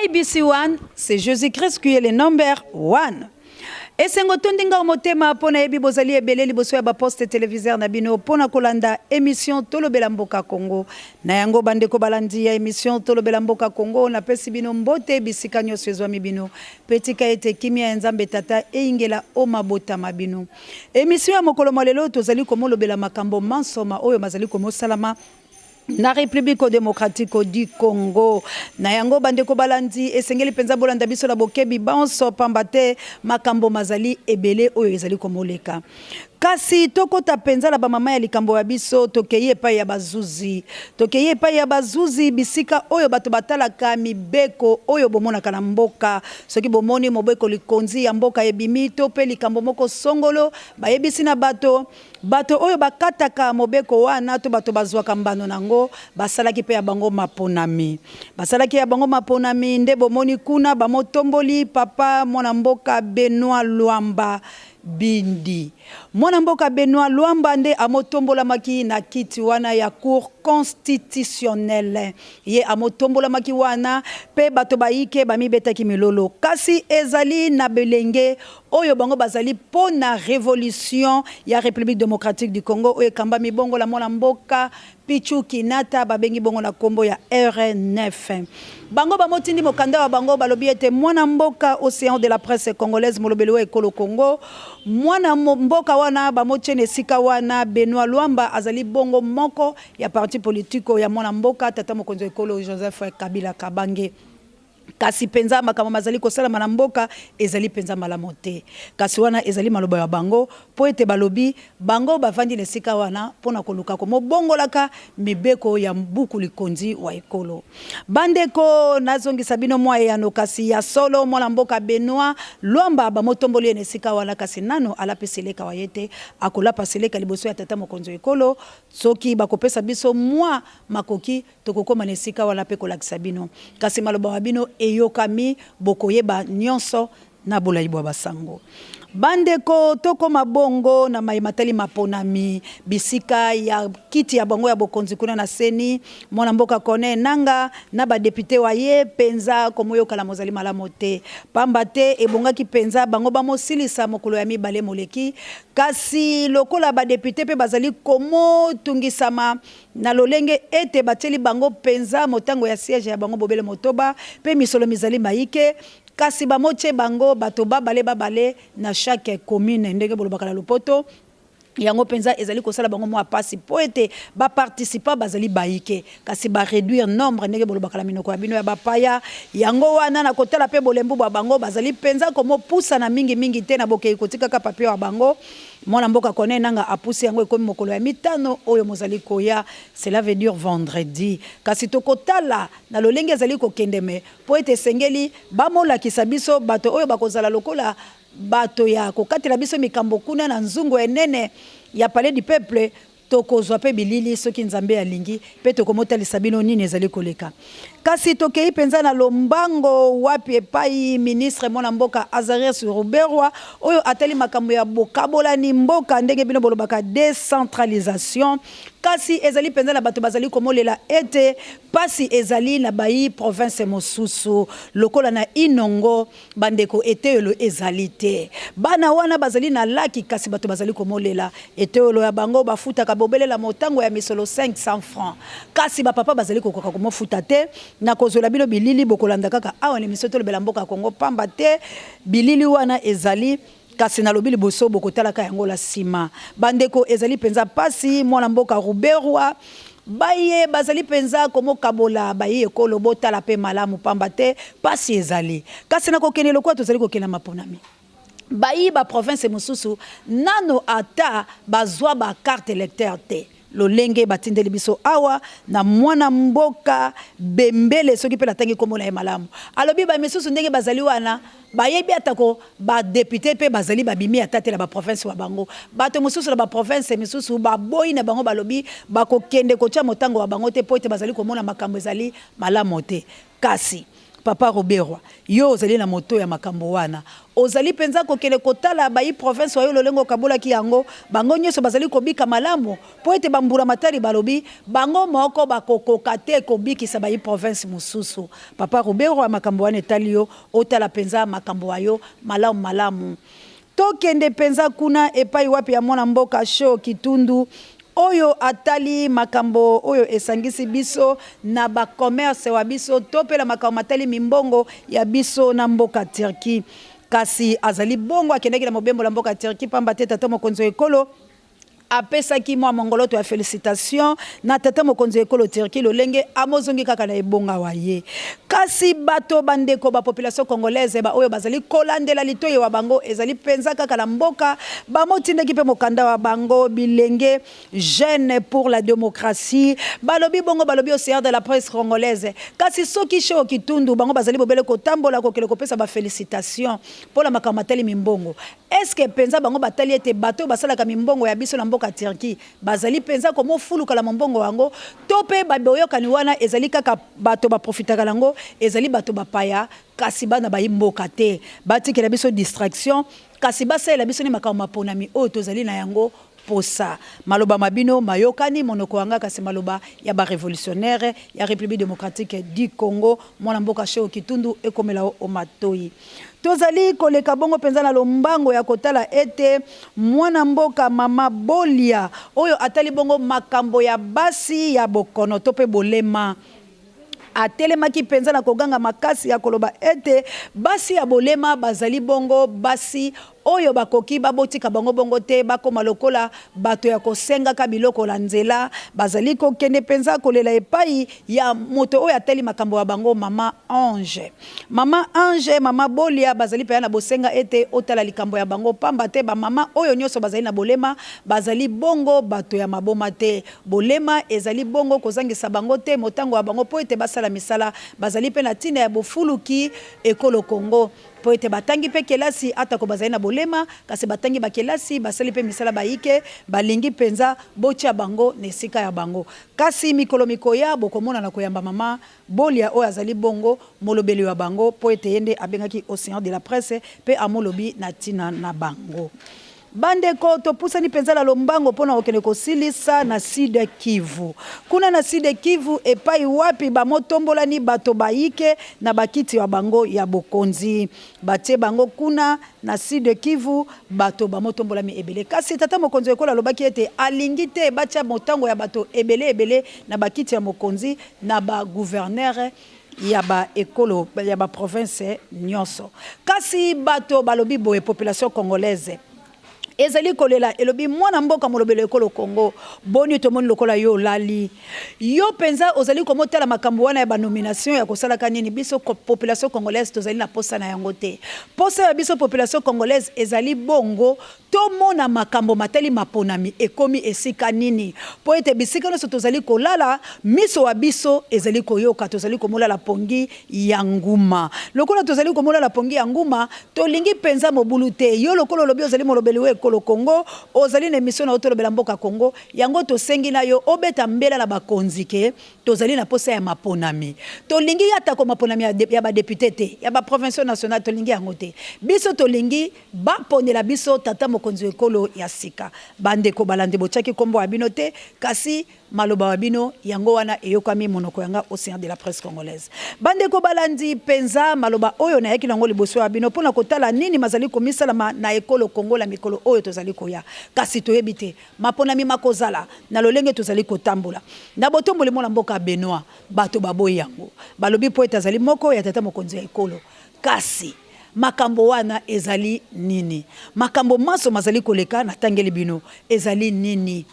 ABC One, c'est Jésus-Christ qui est le number one. Esengo tondi nga motema mpo nayebi bozali ebele liboso ya baposte téléviseur na bino mpo na kolanda émission Tolobela Mboka Congo. Na yango bandeko balandi ya émission Tolobela Mboka Congo, napesi bino mbote bisika nyonso ezwami bino. Mpe tika ete kimia ya Nzambe Tata eyingela o mabota ma bino. Émission ya mokolo mwa lelo tozali komolobela makambo manso ma oyo mazali komosalama na République démocratique du Congo. Na yango bandeko balandi, esengeli mpenza bolanda biso na bokebi banso, pamba te makambo mazali ebele oyo ezali komoleka. Kasi tokota mpenza na bamama ya likambo ya biso. Tokei epai ya bazuzi, tokei epai ya bazuzi, bisika oyo bato batalaka mibeko oyo bomonaka na mboka. Soki bomoni mobeko likonzi ya mboka ebimi to mpe likambo moko songolo bayebisi na bato, bato oyo bakataka mobeko wana to bato bazwaka mbano nango, basalaki mpe ya bango maponami, basalaki ya bango maponami. Nde bomoni kuna bamotomboli papa mwana mboka Benoit Lwamba Bindi. Mwana mboka Benoit Lwamba nde amotombolamaki na kiti wana ya Cour constitutionnelle. Ye amotombolamaki wana mpe bato bayike bamibetaki milolo. Kasi ezali na belenge oyo bango bazali mpo na révolution ya République démocratique du Congo oyo ekambami bongo la mwana mboka Pichu Kinata, babengi bongo na nkombo ya R9. Bango bamotindi mokanda wa bango, balobi ete mwana mboka Océan de la presse congolaise, molobeli wa ekolo Congo, mwana mboka wana bamotie na esika wana Benoit Lwamba azali bongo moko ya parti politique ya mwana mboka tata mokonzi wa ekolo Joseph Kabila Kabange. Kasi mpenza makambo mazali kosalama na mboka ezali mpenza malamu te. Kasi wana ezali maloba ya bango, mpo ete balobi bango bavandi na esika wana mpo na koluka komobongolaka mibeko ya buku likonzi wa ekolo. Bandeko, nazongisa bino mwa eyano. Kasi ya solo mwana mboka Benoit Lwamba bamotomboli ye na esika wana, kasi nano alapi seleka wa ye te. Akolapa seleka liboso ya tata mokonzi wa ekolo. Soki bakopesa biso mwa makoki, tokokoma na esika wana mpe kolakisa bino. Kasi maloba wa bino eyokami, bokoyeba nyonso na bolai bwa basango. Bandeko, tokoma bongo na maye matali maponami bisika ya kiti ya bango ya bokonzi kuna na CENI. Mwana mboka Corneille Nanga na badepute wa ye mpenza komoyokana mozali malamu te, pamba te ebongaki mpenza bango bamosilisa mokolo ya mibale moleki. Kasi lokola badepute mpe bazali komotungisama na lolenge ete batieli bango mpenza motango ya siège ya bango bobele 6 mpe misolo mizali maike, kasi bamotie bango bato babale babale na chaque commune, ndenge bolobaka na lopoto, yango mpenza ezali kosala bango mwa pasi, mpo ete baparticipant bazali bayike, kasi baréduire nombre, ndenge bolobaka na minoko ya bino ya bapaya. Yango wana na kotala mpe bolembu bwa bango, bazali mpenza komopusana mingimingi te na bokei kotikaka papier wa bango. Mwana mboka Corneille Nanga apusi yango, ekomi mokolo ya mitano oyo mozali koya, cela veut dire vendredi. Kasi tokotala na lolenge ezali kokendeme, mpo ete esengeli bamolakisa biso bato oyo bakozala lokola bato ya kokatela biso mikambo kuna na nzungu enene ya Palais du Peuple. Tokozwa mpe bilili soki Nzambe alingi, mpe tokomotalisa bino nini ezali koleka. Kasi tokei mpenza na lombango wapi epai ministre mwana mboka Azarias Ruberwa oyo atali makambo ya bokabolani mboka, ndenge bino bolobaka décentralisation. Kasi ezali mpenza na bato bazali komolela ete pasi ezali na bayi province mosusu lokola na Inongo. Bandeko, eteyelo ezali te, bana wana bazali na laki. Kasi bato bazali komolela eteyelo ya bango bafutaka bobelela motango ya misolo 500 francs, kasi bapapa bazali kokoka komofuta te. Na kozwela bino bilili, bokolanda kaka awa na émission Tolobela Mboka ya Kongo, pamba te bilili wana ezali. Kasi nalobi liboso, bokotalaka yango la nsima. Bandeko, ezali mpenza mpasi. Mwana mboka Ruberwa, baye bazali mpenza komokabola baye ekolo, botala mpe malamu, pamba te mpasi ezali. Kasi na kokende lokola tozali kokende maponami, bayi baprovince mosusu nano ata bazwa bacarte électeur te, lolenge batindeli biso awa na mwana mboka Bembele, soki mpe natangi nkombo na ye malamu. Alobi bamisusu ndenge bazali wana, bayebi atako badepute mpe bazali babimi ata te na baprovince wa bango. Bato mosusu na baprovince misusu baboyi na bango, balobi bakokende kotia motango wa bango te, mpo ete bazali komona makambo ezali malamu te. Kasi Papa Ruberwa, yo ozali na moto ya makambo wana. Ozali penza kokende kotala bayi province wa yo lolenge okabolaki yango, bango nyoso bazali kobika malamu? Mpo ete ba mbula matari balobi bango moko bakokoka te kobikisa bayi province mosusu. Papa Ruberwa, makambo wana etali yo, otala penza makambo wa yo malamu malamu. Tokende penza kuna epai wapi ya mwana mboka Sheo Kitundu oyo atali makambo oyo esangisi biso na ba commerce wa biso to pe na makambo matali mimbongo ya biso na mboka Turquie. Kasi azali bongo akendaki na mobembo na mboka Turquie pamba te tata mokonzi wa ekolo Apesaki mwa mongoloto ya felicitation na tata mokonzi ya ekolo Turquie lolenge amozongi kaka na ebonga wa ye. Kasi bato ba ndeko ba population congolaise ba oyo bazali kolandela litoyi wa bango ezali penza kaka na mboka, bamotindaki mpe mokanda wa bango bilenge Jeunes pour la democratie balobi bongo balobi ocean de la presse congolaise. Kasi soki Sheo Kitundu bango bazali bobele kotambola kokende kopesa ba felicitation mpo na makambo matali mimbongo. Est-ce que penza bango batali ete bato oyo basalaka mimbongo ya biso na mboka Turquie bazali penza komofuluka na mombongo yango to pe ba boyokani wana ezali kaka bato ba profitaka na yango ezali bato bapaya kasi bana bayi mboka te? Batikela biso distraction kasi basalela biso nde makambo maponami oyo tozali na yango posa. Maloba ma bino mayokani monoko wa nga kasi maloba ya ba revolutionnaires ya Republique democratique du Congo. Mwana mboka Sheo Kitundu ekomela yo o matoyi. Tozali koleka bongo mpenza na lombango ya kotala ete mwana mboka mama Bolia oyo atali bongo makambo ya basi ya bokono to mpe bolema, atelemaki mpenza na koganga makasi ya koloba ete basi ya bolema bazali bongo basi oyo bakoki babotika bango bongo te bakoma lokola bato ya kosengaka biloko na nzela, bazali kokende mpenza kolela epai ya moto oyo atali makambo ya bango, Mama Ange. Mama Ange, Mama Bolia bazali mpenza na bosenga ete otala likambo ya bango, pamba te bamama oyo nyonso bazali na bolema bazali bongo bato ya maboma te. Bolema ezali bongo kozangisa bango te motango ya bango mpo ete basala misala. Bazali mpe na ntina ya bofuluki ekolo Congo mpo ete batangi mpe kelasi atako bazali na bolema, kasi batangi ba kelasi, basali mpe misala bayike, balingi mpenza botia bango na esika ya bango. Kasi mikolo mikoya bokomona na koyamba mama Bolia oyo azali bongo molobeli wa bango mpo ete ye nde abengaki Ocean de la presse mpe amolobi na ntina na bango. Bandeko, topusani mpenza na lombango mpo na kokende kosilisa na Sud Kivu. Kuna na Sud Kivu, epai wapi bamotombolani bato bayike na bakiti wa bango ya bokonzi. Batie bango kuna na Sud Kivu, bato bamotombolami ebele. Kasi tata mokonzi wa ekolo alobaki ete alingi te batia motango ya bato ebele ebele na bakiti ya mokonzi na ba gouverneurs ya ba ekolo ya ba province nyonso. Kasi bato balobi boye, population congolaise ezali kolela, elobi mwana mboka molobeli ekolo Congo, boni tomoni lokola yo olali, yo penza ozali komotala makambo wana ya ba nomination ya kosalaka nini? Biso population congolaise tozali na posa na yango te. Posa ya biso population congolaise ezali bongo Tomona makambo matali maponami ekomi esika nini, mpo ete bisika nyonso tozali kolala, miso wa biso ezali koyoka, tozali komolala pongi ya nguma. Lokola tozali komolala pongi ya nguma, tolingi mpenza mobulu te. Yo lokola olobi ozali molobeli wa ekolo Congo, ozali na emission na yo Tolobela mboka Congo, yango tosengi na yo obeta mbela na bakonzi ke Tozali na posa ya maponami. Tolingi atako maponami ya ba deputes te, ya ba provinciaux nationaux tolingi yango te. Biso tolingi ba ponela biso tata mokonzi wa ekolo ya sika. Ba ndeko balandi botiaki kombo ya bino te, kasi maloba wa bino yango wana eyokami monoko ya nga Ocean de la presse congolaise. Ba ndeko balandi penza maloba oyo nayaki na yango liboso ya bino pona kotala nini mazali komisalama na ekolo Congo la mikolo oyo tozali koya. Kasi toyebi te Maponami makozala na lolenge tozali kotambola. Na botomboli mwana mboka Benoit, bato baboyi yango. Balobi mpo ete azali moko ya tata mokonzi ya ekolo. Kasi, makambo wana ezali nini? Makambo manso mazali koleka, natangeli bino, ezali nini?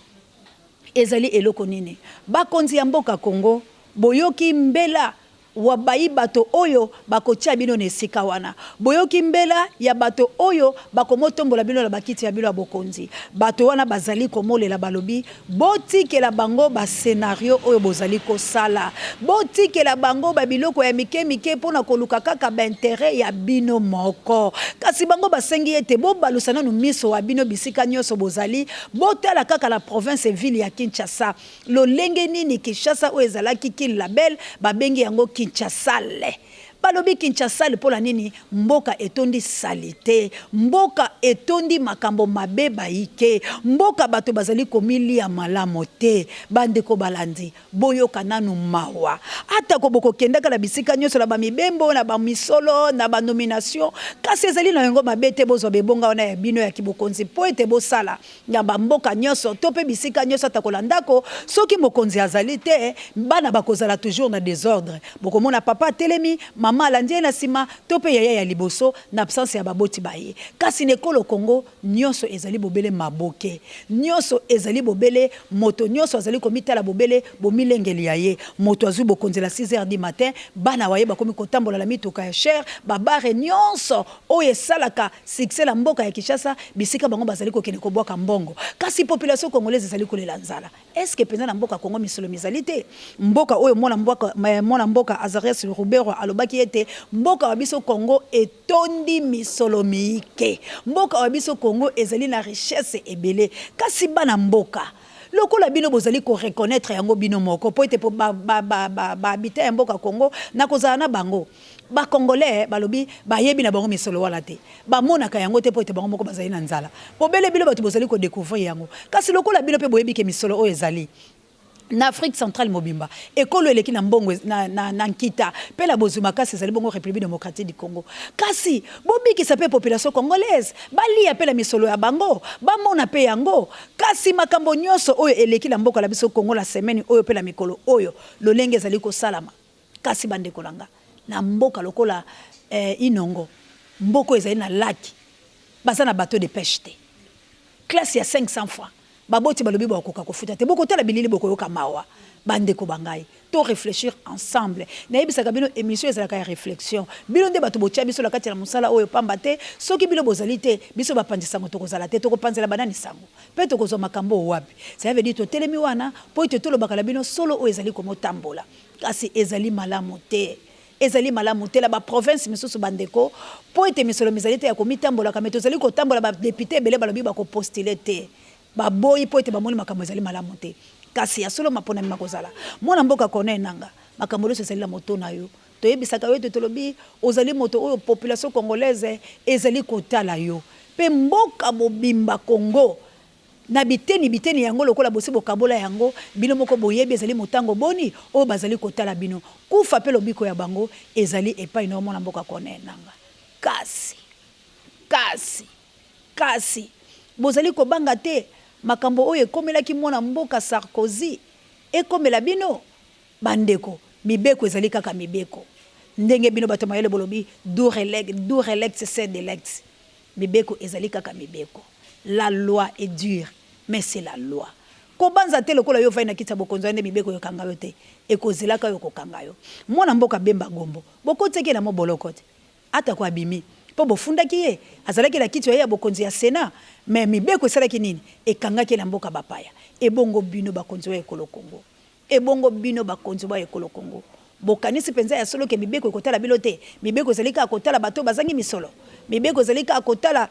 Ezali eloko nini? Bakonzi ya mboka Congo, boyoki mbela wa bayi bato oyo bakotia bino na esika wana. Boyoki mbela ya bato oyo bakomotombola bino na bakiti ya bino ya bokonzi. Bato wana bazali komolela, balobi, Botikela bango ba scenario oyo bozali kosala. Botikela bango ba biloko ya mike mike mpo na koluka kaka ba interet ya bino moko. Kasi bango basengi ete bobalusa nanu miso wa bino bisika nionso bozali, botala kaka na province ville ya Kinshasa. Lolenge nini Kinshasa oyo ezalaki Kin la belle babengi yango Kinshasale? Balobi Kinshasale mpo na nini? Mboka etondi salite, mboka etondi makambo mabe bayike, mboka bato bazali komilia malamo te. Bandeko balandi, boyoka nanu mawa. Atako bokokendaka na bisika nyonso na bamibembo, na bamisolo, na banomination, kasi ezali na yango mabe te bozwa bebonga wana ya bino ya kibokonzi mpo ete bosala na bamboka nyonso to mpe bisika nyonso, atako na ndako. Soki mokonzi azali te, bana bakozala toujours na desordre. Bokomona papa atelemi, mama alandi ye na sima to mpe yaya ya liboso na absence ya baboti ba ye. Kasi na ekolo Congo, nyonso ezali bobele maboke. Nyonso ezali bobele moto nyonso azali komitala bobele bomilengeli ya ye. Moto azwi bokonzi la 6 heures du matin, bana wa ye bakomi kotambola na mituka ya cher, ba barres nyonso oyo esalaka succès na mboka ya Kinshasa, bisika bango bazali kokende kobwaka mbongo. Kasi population congolaise ezali kolela nzala. Est-ce que penza na mboka Congo misolo mizali te? Mboka oyo mwana mboka, mwana mboka Azarias Ruberwa alobaki ete mboka wa biso Congo etondi misolo miike. Mboka wa biso Congo ezali na richesse ebele. Kasi bana mboka, lokola bino bozali ko reconnaitre yango bino moko, po ete ba, ba, ba, ba, ba habitants ya mboka Congo, nakozala na bango. Ba congolais balobi bayebi na bango misolo wana te, bamonaka yango te mpo ete bango moko bazali na nzala. Bobele bino bato bozali ko decouvrir yango. Kasi lokola bino mpe boyebi ke misolo oyo ezali na Afrique centrale mobimba, ekolo eleki na mbongo, na, na, na nkita mpe na bozwi makasi ezali bongo Republique democratique du Congo. Kasi bobikisa mpe population congolaise, baliya mpe na misolo ya bango, bamona mpe yango. Kasi makambo nyonso oyo eleki na mboka na biso Congo na semaine oyo mpe na mikolo oyo, lolenge ezali kosalama. Kasi bandeko na nga, na mboka lokola eh, Inongo, mboka oyo ezali na lac, baza na bateau de peche te. Classe ya 500 francs, baboti balobi bakokoka kofuta te. Bokotala bilili bokoyoka mawa. Bandeko ba ngai, to reflechir ensemble. Nayebisaka bino emission ezalaka ya reflexion. Bino nde bato botia biso na kati na mosala oyo pamba te, soki bino bozali te, biso bapanzi sango tokozala te. Tokopanzela banani sango? Pe tokozwa makambo oyo wapi? Cela veut dire totelemi wana po ete tolobaka na bino solo oyo ezali komotambola. Kasi ezali malamu te. Ezali malamu te na ba provinces misusu ba ndeko, mpo ete misolo mizali te ya komitambolaka, mais tozali kotambola ba deputes ebele balobi bako postuler te. Baboyi mpo ete bamoni makambo ezali malamu te. Kasi ya solo maponami makozala. Mwana mboka Corneille Nangaa, makambo nionso ezali na moto na yo. Toyebisaka yo ete tolobi ozali moto oyo population congolaise ezali kotala yo. Mpe mboka mobimba Congo Na biteni biteni yango, lokola bosi bokabola yango, bino moko boyebi ezali motango boni oyo bazali kotala bino. Kufa mpe lobiko ya bango ezali epai na yo, mwana mboka Corneille Nangaa. Kasi, kasi, kasi, bozali kobanga te makambo oyo ekomelaki mwana mboka Sarkozy ekomela bino? Bandeko, mibeko ezali kaka mibeko. Ndenge bino bato ya mayele bolobi, dure dure sed lex. Mibeko ezali kaka mibeko. La loi est dure mais c'est la loi. Kobanza te lokola yo ovandi na kiti ya bokonzi wana nde mibeko ekokanga yo te. Ekozelaka yo kokanga yo. Mwana mboka Bemba Gombo, bokotisaki ye na moboloko te. Atako abimi mpo bofundaki ye, azalaki na kiti ya ye ya bokonzi ya Senat mais mibeko esalaki nini? Ekangaki ye na mboka bapaya. Ebongo bino bakonzi wa ekolo Congo? Ebongo bino bakonzi bwa ekolo Congo, bokanisi penza ya solo ke mibeko ekotala bino te? Mibeko ezali kaka kotala bato oyo bazangi misolo? Mibeko ezali kaka kotala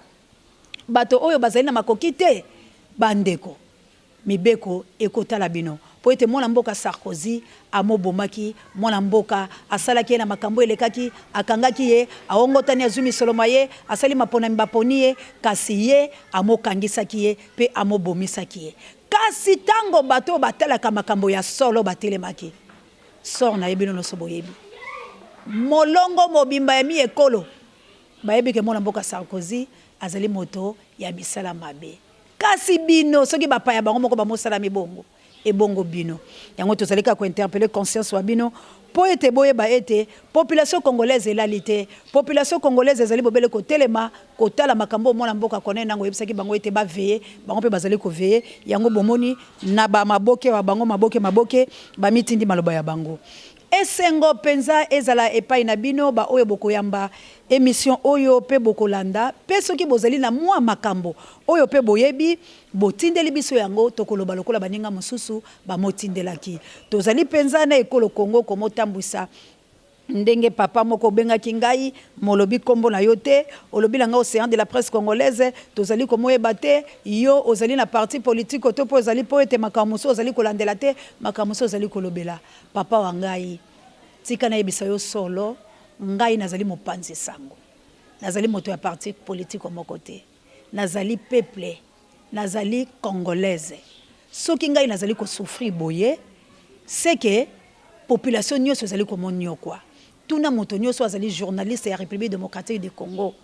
bato oyo bazali na makoki te? Ba ndeko, mibeko ekotala bino mpo ete mwana mboka Sarkozy amobomaki mwana mboka, asalaki ye na makambo elekaki, akangaki ye, aongotani azwi misolo mwa ye, asali maponami baponi ye, kasi ye amokangisaki ye mpe amobomisaki ye. Kasi tango bato oyo batalaka makambo ya solo batelemaki, sort na ye bino nionso boyebi. Molongo mobimba ya mi ekolo bayebi ke mwana mboka Sarkozy azali moto ya misala mabe. Kasi bino soki bapaya bango moko bamosalami bongo, ebongo bino? Yango tozali kaka ko interpeller conscience wa bino mpo ete boyeba ete population congolaise elali te. Population congolaise ezali bobele kotelema kotala makambo oyo mwana mboka Corneille Nangaa oyebisaki bango ete ba veiller, bango mpe bazali ko veiller. Yango bomoni na ba maboke wa bango maboke maboke bamitindi maloba ya bango. Esengo penza ezala epai na bino ba oyo bokoyamba emission oyo pe bokolanda, pe soki bozali na mua makambo oyo pe boyebi, botindeli biso yango, tokoloba lokola baninga mosusu bamotindelaki. Tozali penza na ekolo Congo komotambwisa ndenge papa moko obengaki ngai, molobi kombo na yo te, olobi na ngai ocean de la presse congolaise, tozali komoyeba te, yo ozali na parti politique to pe ozali po ete makambo mosusu ozali kolandela te, makambo mosusu ozali kolobela. Papa wa ngai, tika nayebisa yo solo. Ngai nazali mopanzi sango, nazali moto ya parti politiko moko te, nazali peuple, nazali congolaise. Soki ngai nazali ko souffrir boye, ce que population nionso ezali komoniokwa. Tuna moto nionso azali journaliste ya Republique democratique du Congo,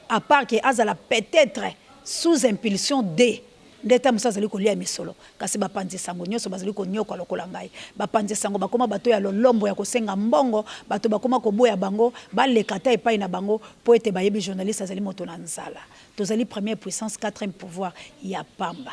à part que azala peut-etre sous impulsion de nde tango mosusu azali kolia misolo, kasi bapanzi sango nionso bazali koniokwa lokola ngai. Bapanzi sango bakoma bato ya lolombo ya kosenga mbongo, bato bakoma koboya bango baleka ata epai na bango mpo ete bayebi journaliste azali moto na nzala. Tozali première puissance, quatrième pouvoir ya pamba.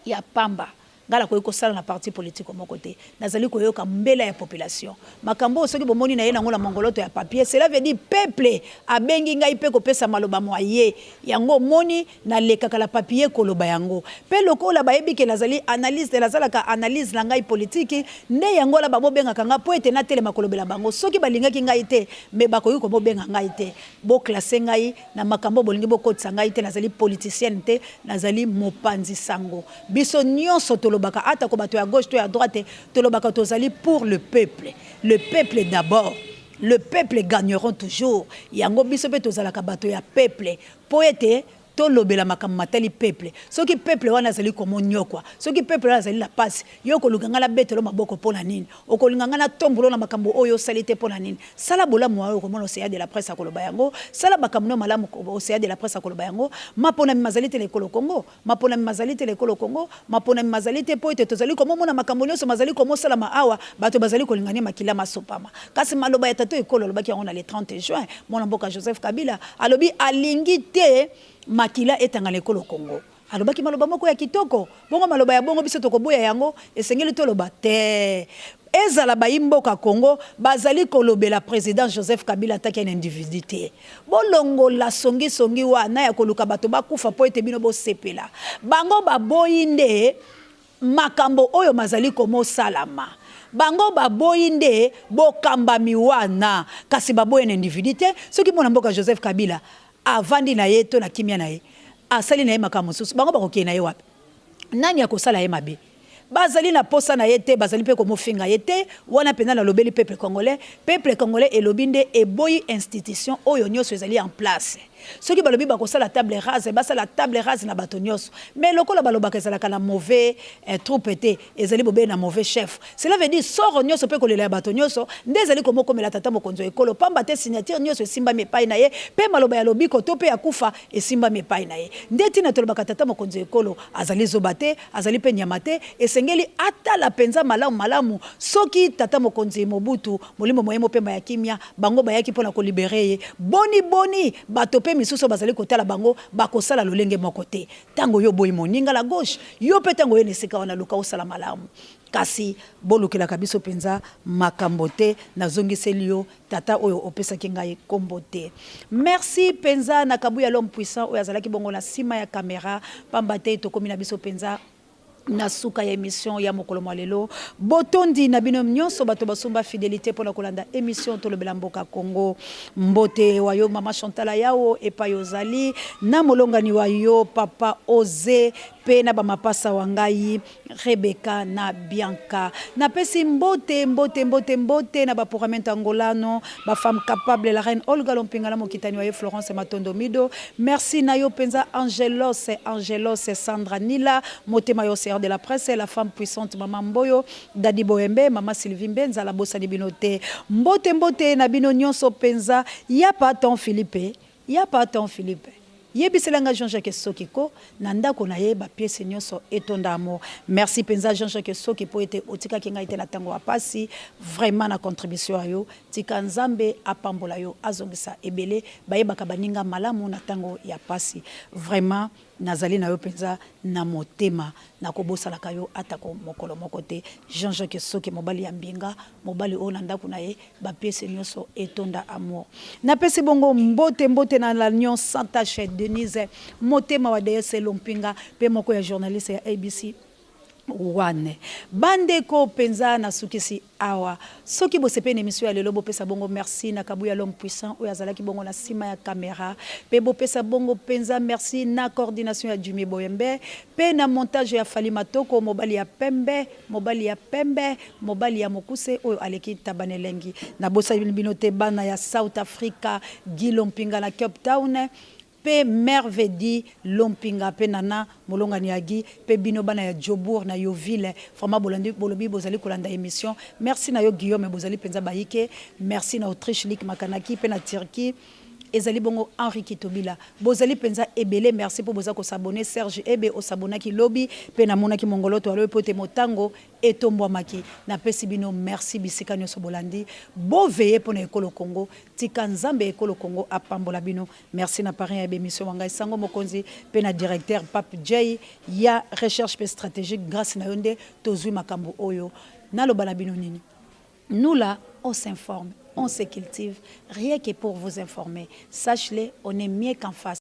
Ya pamba. Ngai nakoki kosala na parti politico moko te. Nazali koyoka mbela ya population. Makambo oyo soki bomoni naye nango na mongoloto ya papier, cela veut dire peuple abengi ngai pe kopesa maloba mua ye. Yango omoni nalekaka na papier koloba yango. Pe lokola bayebi ke nazali analyste, nasalaka analyse na ngai politiki, nde yango wana babobengaka ngai po ete natelema kolobela bango. Soki balingaki ngai te, mais bakoki kobobenga ngai te. Bo classer ngai na makambo oyo bolingi bokotisa ngai te, nazali politicienne te, nazali mopanzi sango. Biso nionso tolobaka ata ko bato ya gauche to ya droite, tolobaka tozali pour le peuple, le peuple d'abord, le peuple gagneront toujours, yango biso pe tozalaka bato ya peuple po ete tolobela makambo matali peuple. Soki peuple wana azali komoniokwa, soki peuple wana azali na pasi, yo okoluka ngai nabetelo maboko pona nini? Okolinga ngai natombola yo na makambo oyo osali te pona nini? Sala bolamu wa yo okomona Ocean de la presse akoloba yango, sala makambo no malamu Ocean de la presse akoloba yango, maponami mazali te na ekolo Congo, Maponami mazali te na ekolo Congo, maponami mazali te mpo ete tozali komomona makambo nionso mazali komosalama awa, bato bazali kolinga nde makila masopama. Kasi maloba ya tata ekolo alobaki yango na le 30 juin, mwana mboka Joseph Kabila alobi alingi te makila etanga na ekolo Congo. Alobaki maloba moko ya kitoko, bongo maloba ya bongo biso tokoboya yango? Esengeli toloba te. Ezala bayi mboka Congo bazali kolobela president Joseph Kabila en tant qu'un individu te. Bolongola songi songi wana ya koluka bato bakufa mpo ete bino bosepela. Bango baboyi nde makambo oyo mazali komosalama. Bango baboyi nde bokambami wana. Kasi baboyi un individu te. Soki mwana mboka Joseph Kabila avandi na ye to na kimia na ye, asali na ye makambo mosusu, bango bakokende na ye wapi? Nani akosala ye mabe? Bazali na posa na ye te, bazali pe komofinga ye te, wana penza nalobeli peuple congolais, peuple congolais elobi nde eboyi institution oyo nioso ezali en place. Soki balobi bakosala table rase, basala table rase na bato nioso. Mais lokola balobaka ezalaka na mauvais troupe te, ezali bobele na mauvais chef. Cela veut dire sort nioso pe kolela ya bato nioso nde ezali komokomela tata mokonzi wa ekolo, pamba te signature nioso esimbami epayi na ye, pe maloba ya lobiko to pe ya kufa esimbami epayi na ye. Nde tina tolobaka tata mokonzi wa ekolo azali zoba te, Azali mpe nyama te, esengeli atala mpenza malamu malamu soki tata mokonzi Mobutu, molimo moye mopemba ya kimia, bango bayaki mpo na ko liberer ye, boni boni bato mpe misusu oyo bazali kotala bango bakosala lolenge moko te. Tango yo oboyi moninga la gauche, yo mpe tango oye na esika wana luka osala malamu. Kasi bolukelaka biso mpenza makambo te, nazongiseli yo Tata oyo opesaki ngai kombo te. Merci penza na Kabuya l'homme puissant oyo azalaki bongo na sima ya camera pamba te tokomi na biso penza na suka ya emission ya mokolo mwa lelo. Botondi na bino nionso bato basomba fidelite pona kolanda emission Tolobela Mboka Congo. Mbote wa yo mama Chantal Ayawo epai ozali na molongani wa yo papa Oze pe na ba mapasa wa ngai Rebecca na Bianca. Napesi mbote, mbote, mbote, mbote na ba Puramento Angolano, ba femmes capables, la reine Olga Lompinga na mokitani wa ye Florence Matondo Mido. Merci na yo penza Angelos, Angelos Sandra Nila, motema ya Ocean de la presse, la femme puissante maman Mboyo, Daddy Boembe, maman Sylvie Mbenza, nabosani bino te. Mbote, mbote na bino nionso penza. Ya pa ton Philippe, ya pa ton Philippe. Yebisela nga Jean Jacques Soki ko na ndako na ye ba pièces nionso etonda amour. Merci penza Jean Jacques Soki po ete otikaki ngai te na tango ya pasi vraiment na contribution ya yo tika Nzambe apambola yo azongisa ebele bayebaka baninga malamu na tango ya pasi vraiment nazali na yo penza na motema nakobosanaka yo atako mokolo moko te Jean Jacques Soki mobali ya mbinga mobali oyo na ndako na ye Ba pièces nioso etonda amour. Napesi bongo mbote mbote na l'agneau sans tache Denise motema wa déesse Lompinga pe moko ya journaliste ya ABC. Wane. Bandeko penza na sukisi awa. Soki bosepeli na emission ya lelo bopesa bongo merci na Kabuya l'homme puissant oyo azalaki bongo na sima ya camera pe bopesa bongo penza merci na coordination ya Jimmy Boyembe pe na montage ya Fally Matoko mobali ya pembe mobali ya pembe mobali ya mokuse oyo aleki ntaba na elengi. Nabosani bino te bana ya South Africa Guy Lompinga na Cape Town Pe Merve Di Lompinga pe Nana molongani ya Guy pe bino bana ya Jobourg na Yeoville vraiment bolandi bolobi bozali kolanda emission merci na yo Guillaume bozali penza bayike merci na Autriche Luc Makanaki pe na Turquie ezali bongo Henri Kitobila bozali penza ebele merci po boza ko s'abonner Serge Ebe o s'abonnaki lobi pe namonaki mongoloto ya lobi po ete motango etombwamaki napesi bino merci bisika nioso bolandi bo veiller pona ekolo Congo tika Nzambe ya ekolo Congo apambola bino Merci na parrain ya b'emission wa ngai Sango Mokonzi pe na directeur Pape Jay ya recherche pe strategique grace na yo nde tozui makambo oyo. Naloba na bino nini? Nous là on s'informe, on se cultive rien que pour vous informer. Sache le on est mieux qu'en face.